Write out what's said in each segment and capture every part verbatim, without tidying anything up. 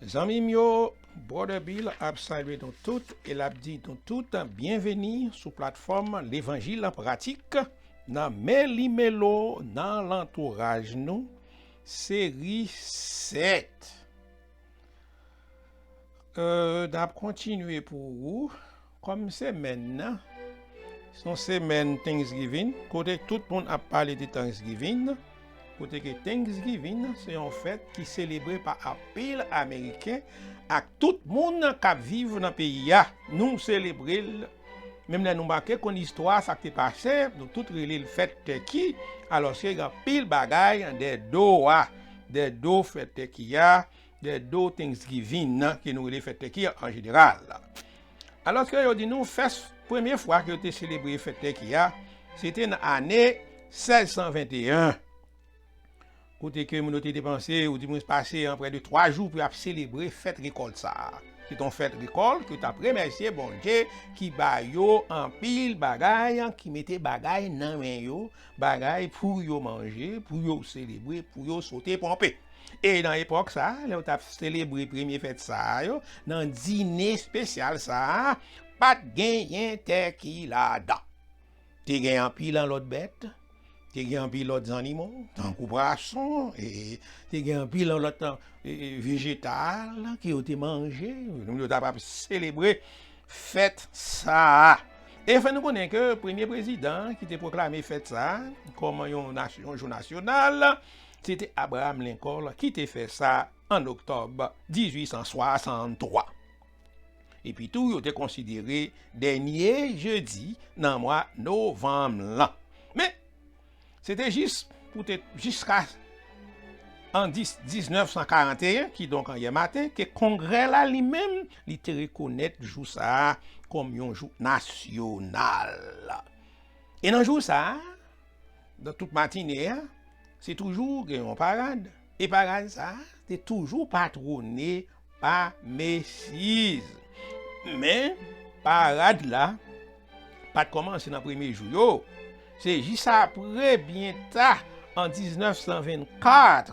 Zanmi m yo, Brother Bill ap salye nou tout e l ap di nou tout byenveni sou platfòm Levanjil an Pratik nan Melimelo nan lantouraj nou, seri sèt. Euh, n ap kontinye pou ou. Kòm semèn nan, se yon semèn Thanksgiving, kote tout moun ap pale de Thanksgiving, kote ke Thanksgiving se yon fèt ki selebre pa anpil Ameriken ak tout moun k ap viv nan peyi a. Nou selebre l, menm lè nou pa ke konn istwa sa k te pase, nou tout rele l fèt Tèki, alòske gen anpil bagay dèyè do a, dèyè do fèt Tèki a, dèyè do Thanksgiving nan, ke nou rele fèt Tèki an jeneral. Alòske yo di nou, fèt, premye fwa ke yo te selebre fèt Tèki a, se te nan ane sèz san venteyen, kote ke moun yo te depanse, ou di mwens pase, an prè de twa jou pou y ap selebre fèt rekòlt sa a. Se te yon fèt rekòlt ke yo t ap remèsye Bondye ki ba yo anpil bagay, ki mete bagay nan men yo, bagay pou yo manje, pou yo selebre, pou yo sote ponpe. E nan epòk sa a, lè yo t ap selebre premye fèt sa a yo, nan dine espesyal sa a, pa t genyen tèki ladan. Te gen anpil lòt bèt, te gen anpil lòt zannimo, tankou pwason, e te gen anpil lòt, e, e, vejetal ke yo te manje. Yo t ap, ap selebre fèt sa a. E fè nou konnen ke premye prezidan ki te pwoklame fèt sa a kòm yon nasyon, jou nasyonal, se te Abraham Lincoln ki te fè sa an oktòb dizuit san swasanntwa. Epi tou, yo te konsidere dènye jedi nan mwa novanm lan. Men, se te jis poutèt jiska an dis, diznèf san karanteyen, kidonk an yè maten, ke Kongrè la li menm, li te rekonèt jou sa a kòm yon jou nasyonal. E nan jou sa a, nan tout matine a, se toujou gen yon parad. E parad sa a, te toujou patwone pa Macy's. Men, parad la pa t kòmanse nan premye jou yo. Se jis apre, byen ta, an diznèf san vennkat,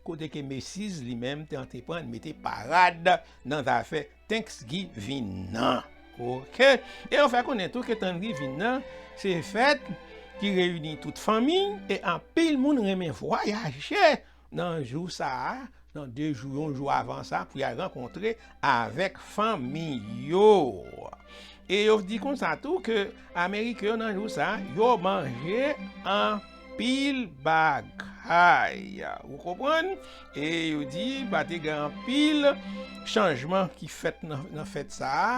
kote ke Macy's li menm te antreprann mete parad nan zafè Thanksgiving nan. Oke? E yo fè konnen tou ke Thanksgiving nan, se fèt ki reyini tout fanmi, e anpil moun renmen vwayaje nan jou sa a, nan de jou, yon jou avan sa, pou y al rankontre avèk fanmi yo. E yo di konsa tou ke Ameriken yo nan jou sa a, yo manje anpil bagay. Ou konprann? E yo di pa te gen anpil chanjman ki fèt nan, nan fèt sa a.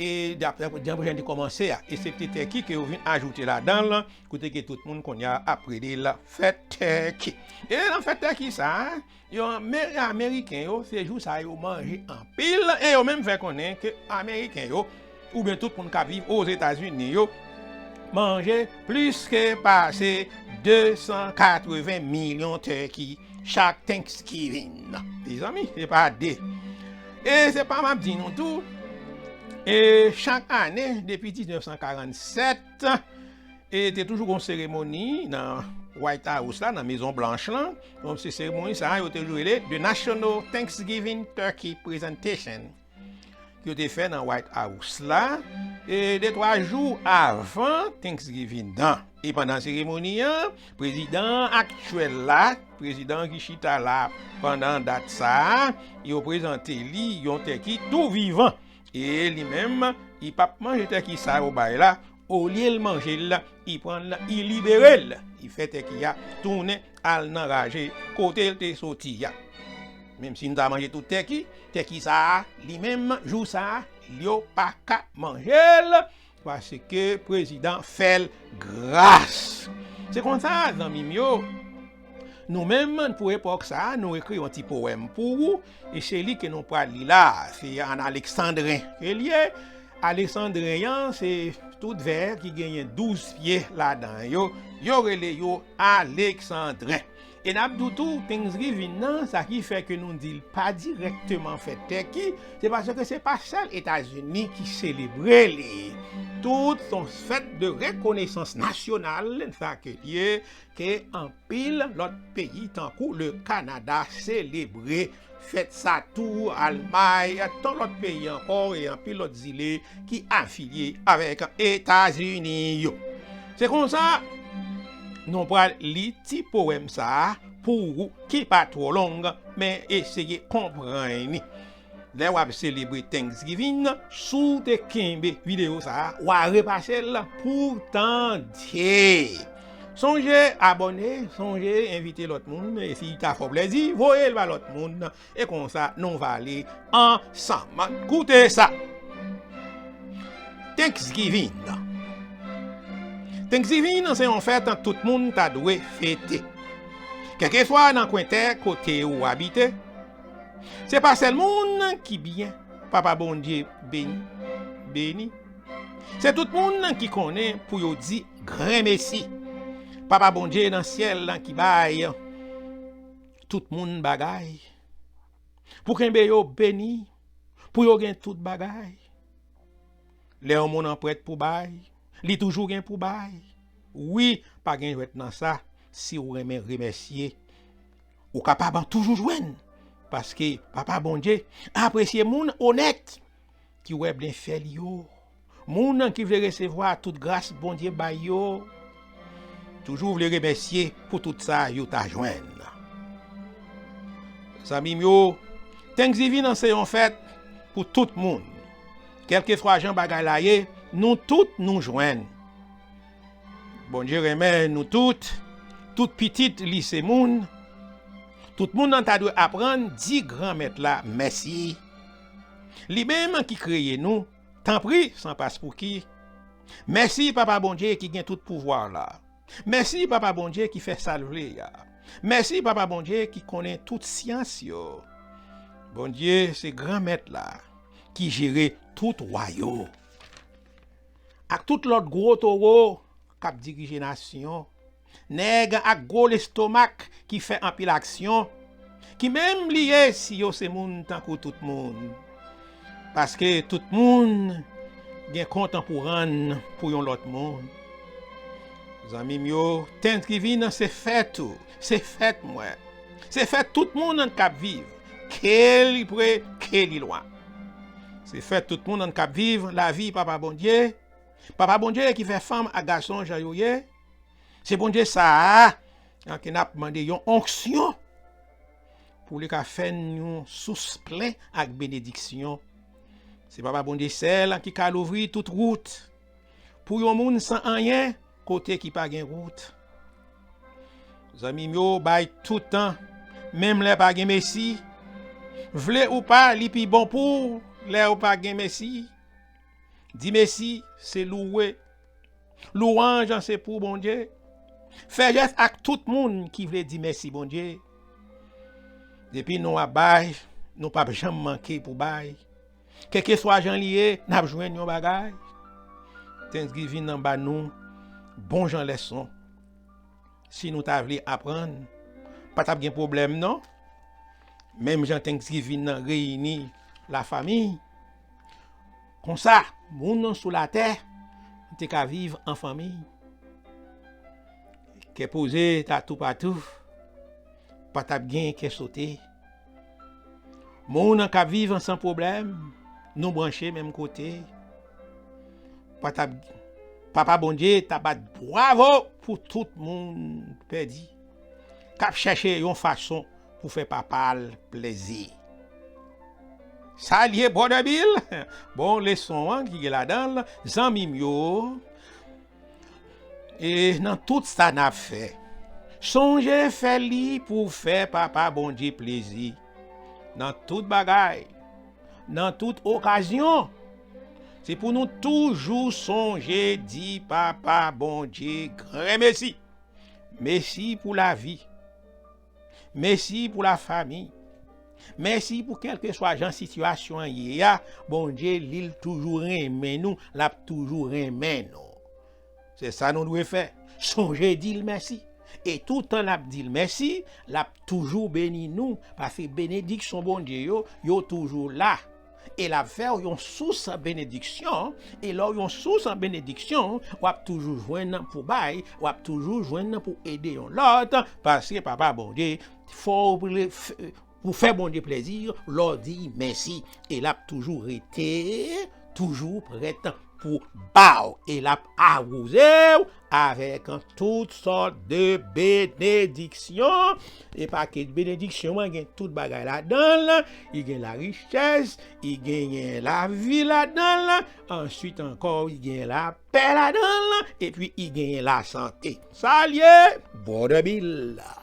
E daprè jan te kòmanse a, eksepte tèki ke yo vin ajoute ladan l, kote ke tout moun kounye a ap rele l fèt tèki. E nan fèt tèki sa a, yo, Ameriken yo, se jou sa a yo manje anpil, e yo menm fè konnen ke Ameriken yo, oubyen tout moun k ap viv Ozetazini yo, manje plis ke pase de san katreven milyon tèki chak Thanksgiving. Mezanmi, se pa de. E se pa m ap di nou tou, e chak ane, depi diznèf san karannsèt, e te toujou gon seremoni nan White House la, nan Mezon Blanch lan. Donk, se seremoni sa a, yo te toujou rele The National Thanksgiving Turkey Presentation, ke yo te fè nan White House la, e de twa jou avan Thanksgiving nan. E pandan seremoni an, prezidan aktyèl la, prezidan ki chita la pandan dat sa a, yo prezante li yon tèki tou vivan. E li menm, li p ap manje tèki sa yo bay la, olye l manje l, li pran l, li libere l, li fè tèki a tounen al nan raje kote l te soti a. Menm si n ta manje tout tèki, tèki sa a, li menm, jou sa a, yo pa ka manje l, paske prezidan fè l gras. Se konsa, zanmi m yo, nou menm, pou epòk sa a, nou ekri yon ti powèm pou ou, e se li ke nou pral li la. Se an aleksandren ke l ye. Aleksandren an, se tout vè ki genyen douz pye ladan yo, yo rele yo aleksandren. E n ap di w tou, Thanksgiving nan, sa ki fè ke nou di l pa dirèkteman fèt Tèki, se paske se pa sèl Etazini ki selebre li. Tout se yon fèt de rekonesans nasyonal, sa ke l ye, ke anpil lòt peyi, tankou le Kanada, selebre fèt sa tou, Almay, tan lòt peyi ankò, e anpil lòt zile ki afilye avèk Etazini yo. Se konsa, nou pral li ti powèm sa a pou ou ki pa twò long, men eseye konprann li. Lè w ap selebre Thanksgiving, si w te kenbe videyo sa a, w a repase l pou w tande. Sonje abòne, sonje envite lòt moun, e si ta fè w plèzi, voye l ba lòt moun, e konsa nou va li ansanm. Koute sa! Thanksgiving. Thanksgiving se yon fèt tout moun ta dwe fete. Kèlkeswa nan kwen tè kote ou abite, se pa sèl moun ki byen Papa Bondye beni, beni. Se tout moun ki konnen pou yo di granmesi. Papa Bondye nan syèl lan ki bay tout moun bagay. Pou kenbe yo beni, pou yo gen tout bagay. Lè yon moun an prèt pou bay, li toujou gen pou bay. Wi, pa gen jwèt nan sa, si w renmen remèsye, ou kapab toujou jwenn. Paske Papa Bondye apresye moun onèt ki wè byenfè li yo. Moun ki vle resevwa tout gras Bondye bay yo, toujou vle remèsye pou tout sa yo ta jwenn. Zanmi m yo, Thanksgiving nan se yon fèt pou tout moun. Kèlkeswa jan bagay la ye, nou tout nou jwenn. Bondye renmen nou tout, tout pitit li se moun. Tout moun nan ta dwe aprann di Granmèt la mèsi. Li menm ki kreye nou, tanpri, san paspouki. Mèsi, Papa Bondye ki gen tout pouvwa la. Mèsi, Papa Bondye ki fè sa l vle a. Mèsi, Papa Bondye ki konnen tout syans yo. Bondye se Granmèt la, ki jere tout wa yo. Ak tout lòt gwo towo k ap dirije nasyon. Nèg ak gwo lestomak ki fè anpil aksyon, ki menm bliye si yo se moun tankou tout moun. Paske tout moun gen kont pou rann pou yon lòt moun. Zanmi m yo, Thanksgiving nan se fèt ou, se fèt mwen. Se fèt tout moun k ap viv, ke li pre, ke li lwen. Se fèt tout moun k ap viv lavi Papa Bondye. Papa Bondye ki fè fanm ak gason jan yo ye. Se Bondye sa a ke n ap mande yon onksyon pou li ka fè n yon sous plen ak benediksyon. Se Papa Bondye sèl ki ka louvri tout wout pou yon moun san anyen kote ki pa gen wout. Zanmi m yo, bay tout tan, menm lè pa gen mesi. Vle ou pa, li pi bon pou ou lè ou pa gen mesi. Di mesi, se louwe. Louwanj se pou Bondye. Fè jès ak tout moun ki vle di mèsi Bondye. Depi nou ap bay, nou p ap janm manke pou bay. Kèlkeswa jan li ye, n ap jwenn yon bagay. Thanksgiving nan ba nou bon jan lèson. Si nou ta vle aprann, pa t ap gen pwoblèm non. Menm jan Thanksgiving nan reyini lafanmi, konsa, moun sou latè te ka viv an fanmi. Kè poze ta toupatou, pa t ap gen kè sote. Moun k ap viv san pwoblèm, nou branche menm kote. Pa t ap, Papa Bondye ta bat bwavo pou tout moun pèdi, k ap chèche yon fason pou fè papa l plezi. Salye Brother Bill. Bon leson an ki gen ladan l, zanmi m yo. E nan tout sa n ap fè, sonje fè li pou fè Papa Bondye plezi. Nan tout bagay, nan tout okazyon, se pou nou toujou sonje di Papa Bondye granmesi. Mesi pou lavi. Mesi pou lafanmi. Mesi pou kèlkeswa jan sitiyasyon an ye a, Bondye li l toujou renmen nou, l ap toujou renmen nou. Se sa nou dwe fè. Sonje di l mèsi. E toutan n ap di l mèsi, l ap toujou beni nou, paske benediksyon Bondye yo, yo toujou la. E l ap fè w yon sous benediksyon, e lè w yon sous benediksyon, w ap toujou jwenn pou bay, w ap toujou jwenn pou ede yon lòt, paske Papa Bondye, fò w pou fè Bondye plezi, lè w di mèsi, e l ap toujou rete, toujou prèt pou ba w, e l ap awouze w avèk tout sòt de benediksyon. E pakèt benediksyon an gen tout bagay ladan l, li gen larichès, li genyen lavi ladan l, answit ankò, li gen lapè ladan l, epi li genyen lasante. Sa l ye, Brother Bill.